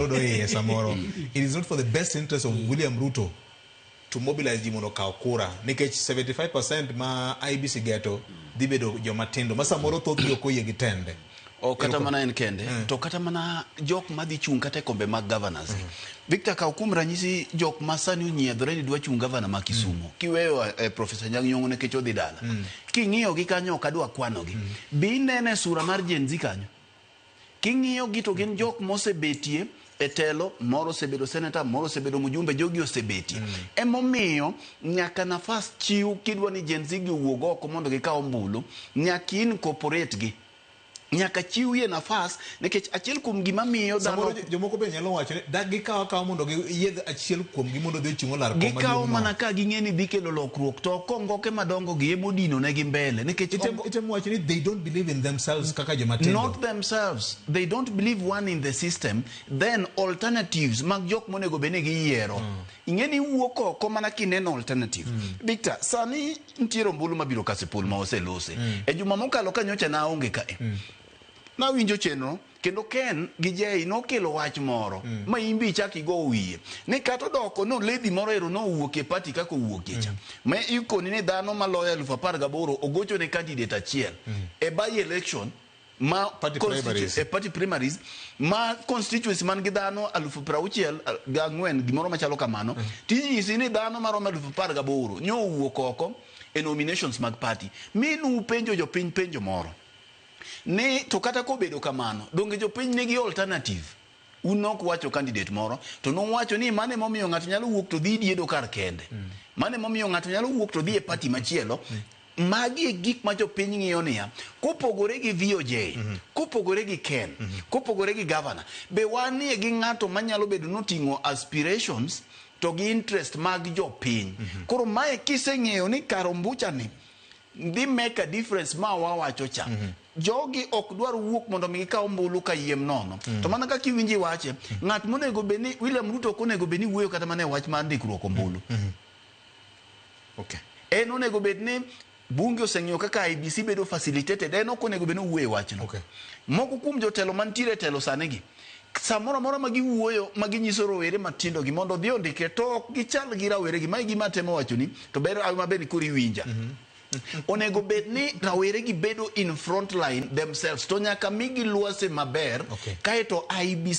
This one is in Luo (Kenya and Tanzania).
Odo iye samoro. It is not for the best interest of William Ruto to mobilize ji mondo okaw kura nikech 75% ma IEBC geto dhi bedo joma tindo ma samoro thothgi ok oyie gi tende. Ok kata mana en kende, to kata mana jok madhi chung' kata e kombe mag governors gi. Victor, kaw kuom ranyisi jok ma sani onyiedhore ni dwa chung' governor ma Kisumu. Kiweyo Professor Anyang' Nyong'o nikech odhi dala. King'iyo gi kanyo ok adwa kwano gi. Be inene sura mar Gen Z kanyo? King'iyo gi to gin jok mosebetie e telo, moro osebedo senator, moro osebedo mjumbe, jogi osebetie. Emomiyo nyaka nafas chiw kidwa ni Gen Z gi owuog oko mondo gikaw ombulu, nyaka incorporate gi. Nyaka chiwie nafas nikech achiel kuom gima miyo dhano Samoro jomoko be nyalo wacho ni dak gikaw akawa mondo giyiedh achiel kuomgi mondo odhi ochung' olar kom Gikawo maduong' no. mana ka ging'e ni dhi kelo lokruok to ok ongoke madongo gi emodino negi mbele nikech Itemo wacho ni they don't believe in themselves kaka joma tindo. Not themselves. They don't believe one in the system. Then alternatives mag jok monego bed ni giyiero. Ing'e ni iwuok oko mana kineno alternative. Victor, sani nitiere ombulu mabiro Kasipul ma oselose. E juma mokalo ka nyocha naonge kae. Nawinjo chenro kendo Ken gi Jay nokelo wach moro ma in be ichak igo wiye ni kata odoko no lady moro ero nowuok e party kaka owuokie cha ma ikoni ni dhano maloyo 18,000 ogocho ne candidate achiel e by election ma Party primaries. e party primaries ma constituency man gi dhano 64,000 gimoro machalo kamano, tinyisi ni dhano maromo 18,000 nyo owuok oko e nominations mag party mi nupenjo jopiny penjo moro ni to kata kobedo kamano donge jopiny nigi alternative. Un nok wacho candidate moro to nuwacho ni mano emomiyo ng'ato nyalo wuok to dhi diedo kar kende, mano emomiyo ng'ato nyalo wuok to dhi e party machielo. Magi e gik ma jopiny ng'iyo niya, kopogore gi VOJ, kopogore gi Ken, kopogore gi governor, be wanie gi ng'ato manyalo bedo noting'o aspirations to gi interest mag jopiny. Koro mae kiseng'eyo ni kar ombucha ni dhi make a difference ma wawacho cha. Jogi ok dwar wuok mondo mi gikaw ombulu kayiem nono. To mana kaka iwinji wache, ng'at monego bed ni William Ruto ok onego bed ni wuoyo kata mana e wach mar ndikruok ombulu. En onego bed ni bunge oseng'iyo kaka IEBC bedo facilitated, en ok onego bed ni owuoyo e wachno. Moko kuom jotelo mantiere e telo sani gi, samoro amora ma giwuoyo ma ginyiso rowere matindo gi mondo odhi ondikre to ok gichal gi rawere gi. Mae gima atemo wacho ni to ber maber ni koro iwinja. Onego bed ni rawere gi bedo in front line themselves to nyaka migi lwase maber. Kaeto IEBC